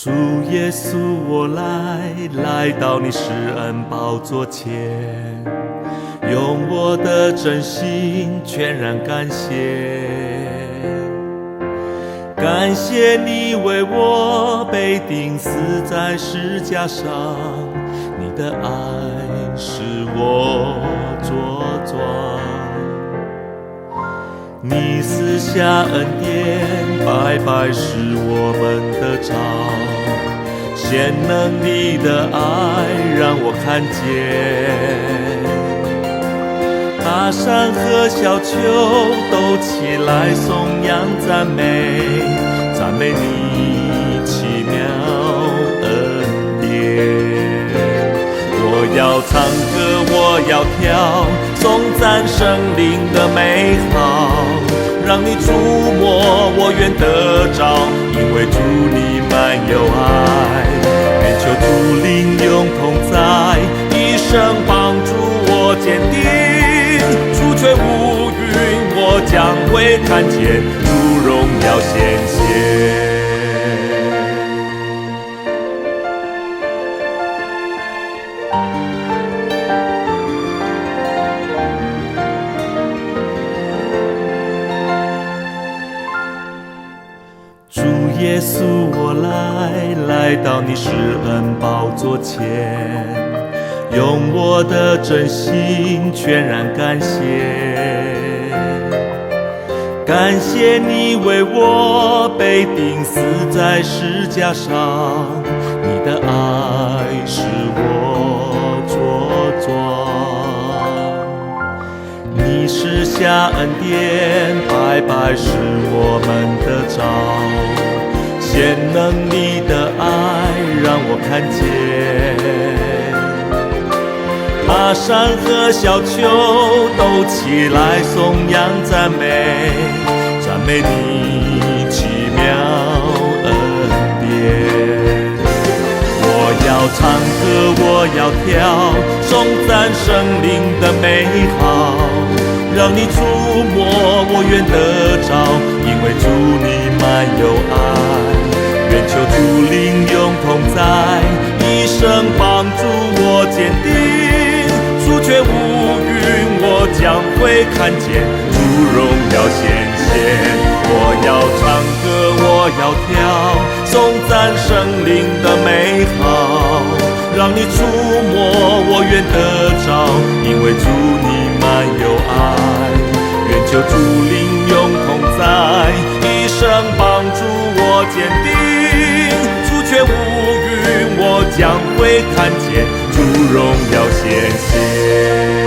主耶穌，我來到你施恩寶座前，用我的真心全然感謝，感謝你為我被釘死在十架上，你的愛使我茁壯。你賜下恩典，白白使我們得著，顯能你的愛讓我看見。大山和小丘都起來頌揚讚美，讚美你奇妙恩典。我要唱歌，我要跳，頌讚聖靈的美好，讓你觸摸，我願得著，因為主你滿有愛。願求主靈永同在，一生幫助我堅定，除卻烏雲，我將會看見主榮耀顯現。主耶穌，我來到你施恩寶座前，用我的真心全然感謝，感謝你為我被釘死在十架上，你的愛使我茁壯。你施下恩典，白白使我們得著，顯能你的愛讓我看見。大山和小丘都起來頌揚讚美，讚美你奇妙恩典。我要唱歌，我要跳，頌讚聖靈的美好，讓你觸摸，我願得著，因為主你滿有愛。願求主靈永同在，一生幫助我堅定，除卻烏雲，我將會看見主榮耀顯現。我要唱歌，我要跳，頌讚聖靈的美好，讓你觸摸，我願得著，因為主你滿有愛。願求主靈永同在，一生幫助我堅定，除卻烏雲，我將會看見主榮耀顯現。